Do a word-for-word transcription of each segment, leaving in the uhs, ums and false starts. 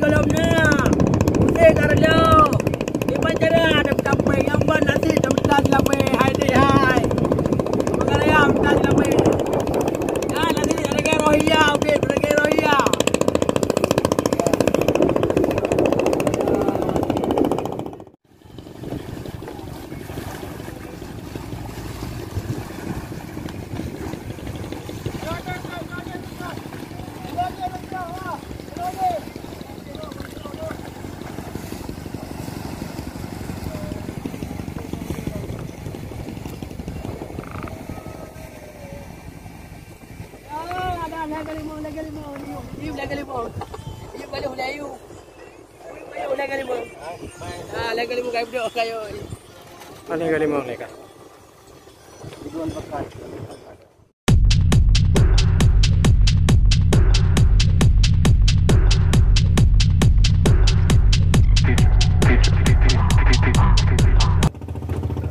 Gohlom na, use ka reulôh. Iban cara ada peukampéng nyang ban nasi teumeutah silamé hai deh hai. Peukaraya meutah silamé. Ya, nasi ada roh iya, oke, ada roh iya. Ah, ada lagèe limong, lagèe limong, lagèe limong. Lagèe limong. Ah, lagèe limong kayu dok kayu. Mana lagèe limong ni, Kak?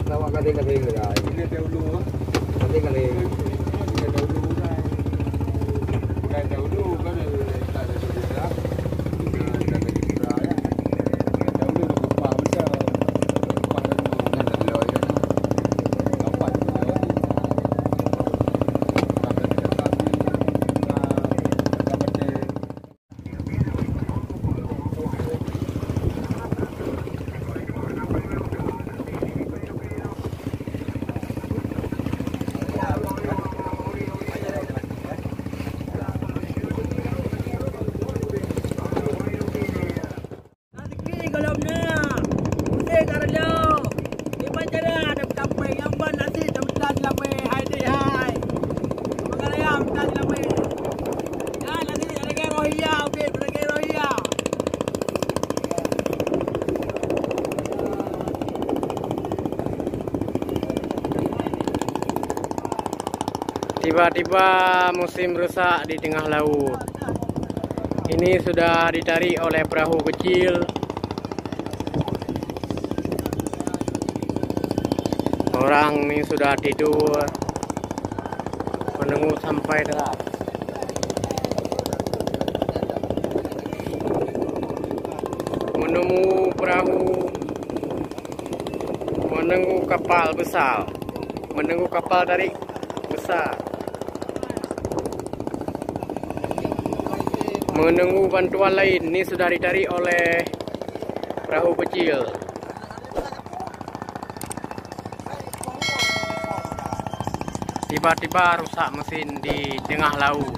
Awak kadang-kadang lah. Ini dahulu. Kadang-kadang. Ini dahulu kan. Bukan dahulu kan, tak ada cerita. Bukan ada cerita, ya. Dahulu lupa macam. Lupa dahulu. Kan tak ada, ya. Dapat. Rezeki gohlom na, use ka reulôh. Iban cara ada peukampéng nyang ban nasi teumeutah silamé hai deh hai. Peukaraya meutah silamé. Ya, nasi ada roh iya, oke, ada roh iya. Tiba-tiba musim rusak di tengah laut. Ini sudah ditarik oleh perahu kecil. Orang ni sudah tidur menunggu sampai deras. Menunggu perahu, menunggu kapal besar, menunggu kapal tarik besar, menunggu bantuan lain. Ni sudah ditarik oleh perahu kecil. Tiba-tiba rusak mesin di tengah laut.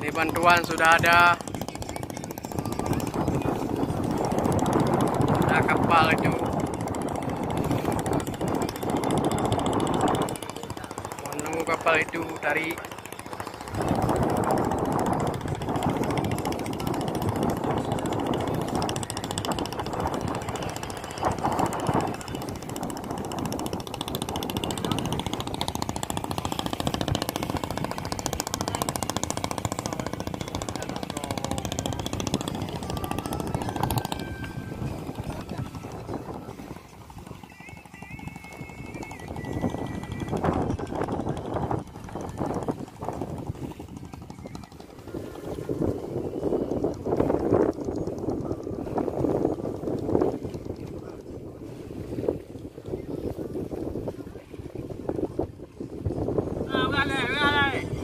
Ini bantuan sudah ada. Ada kapal itu. Menunggu kapal itu tarik.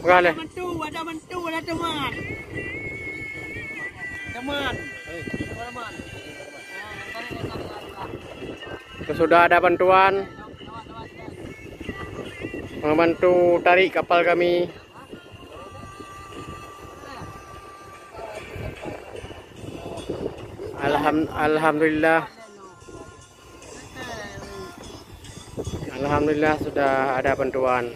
Peugah lé. Ada bantu, ada bantu, ada teman. Teman. Teman. Sudah ada bantuan membantu tarik kapal kami. Alham-, alhamdulillah. Alhamdulillah sudah ada bantuan.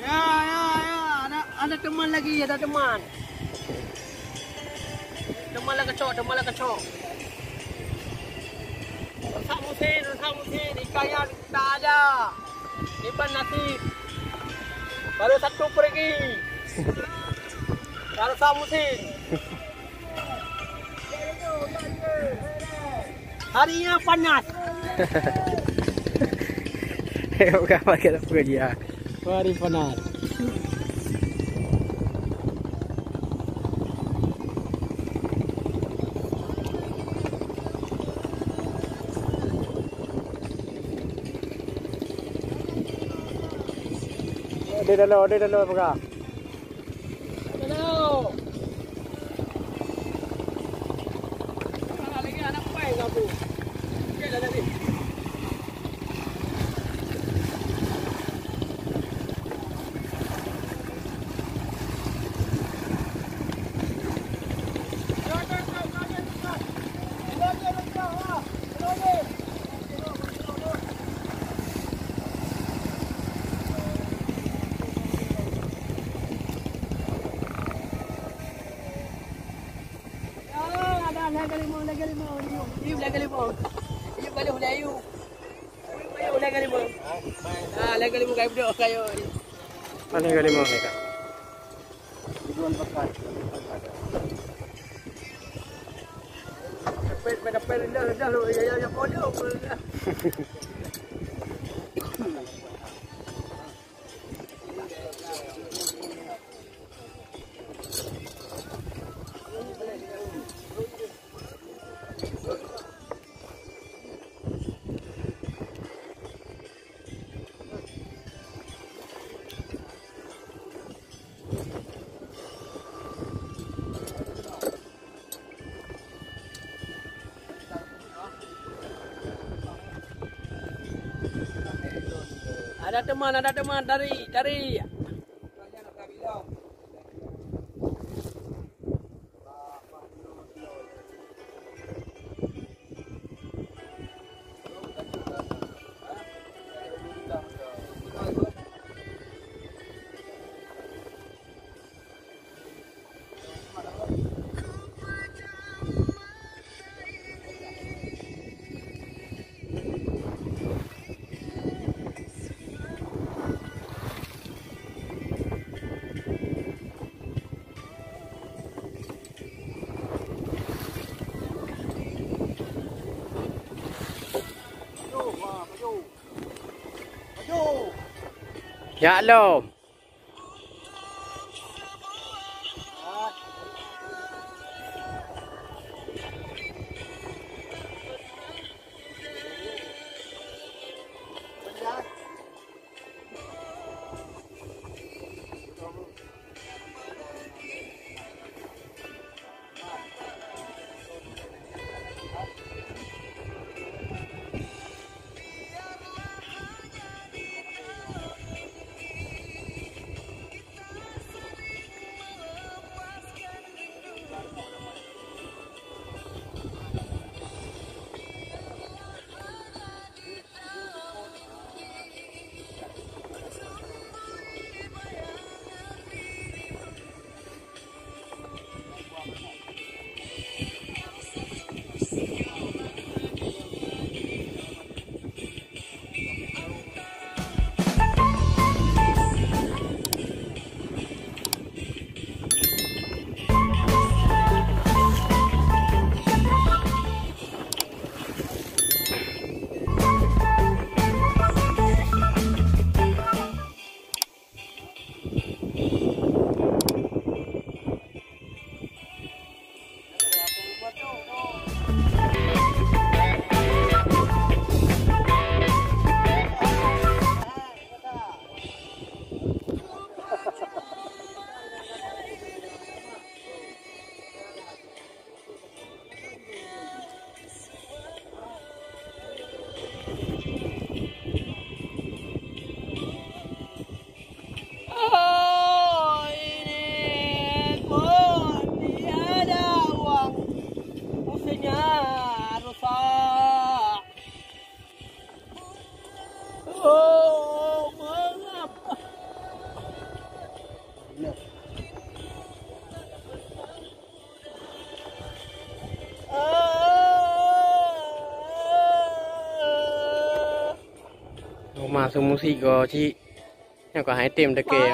Ya, ya, ya, ada, ada teman lagi, ada teman. Teman lah kecok, teman lah kecok. Rusak mesin, rusak mesin, ikan yang tak ada. Iban nasib. Baru satu pergi. Baru satu musim. Harinya panas. Bukan pakai apa dia. Hari panas. Di dalam, di dalam pegang. Ah, ada lagèe limong, lagèe limong, limong, limong, lagèe limong. Limong kali udah ayu. Ayu lagèe limong. Ah, lagèe limong kayu dok kayu. Mana lagèe limong ni, Kak? Dapat, dapat rendah, rendah lu. Ya, ya, ya, pojok. Ada teman, ada teman, tarik, tarik. Jak lom. Seumu sigoe cit. Nyoe ka hai tem dakee.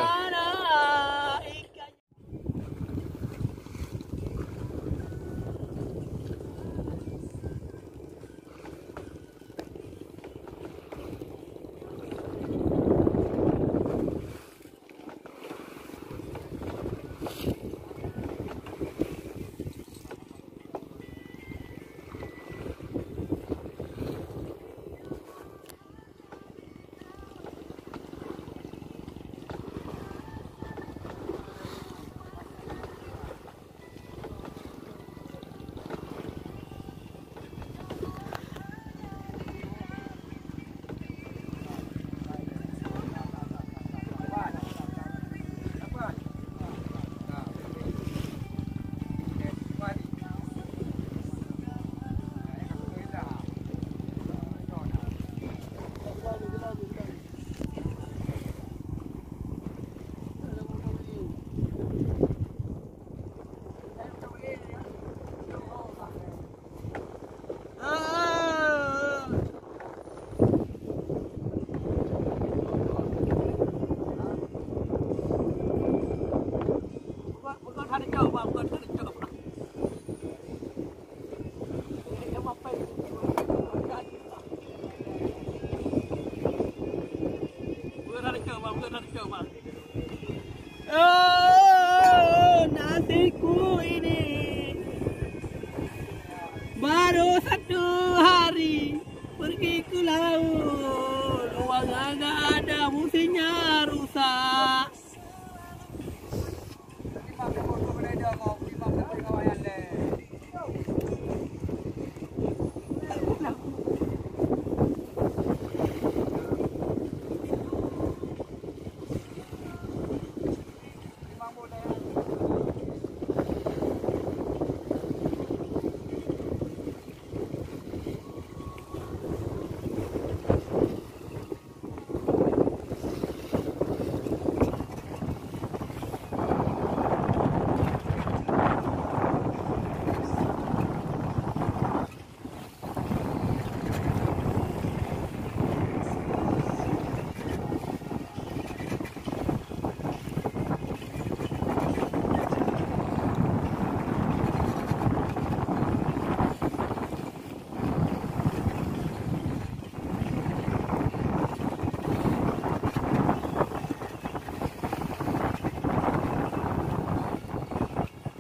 Oh, nasiku ini baru satu hari pergi ke laut, uang agak ada.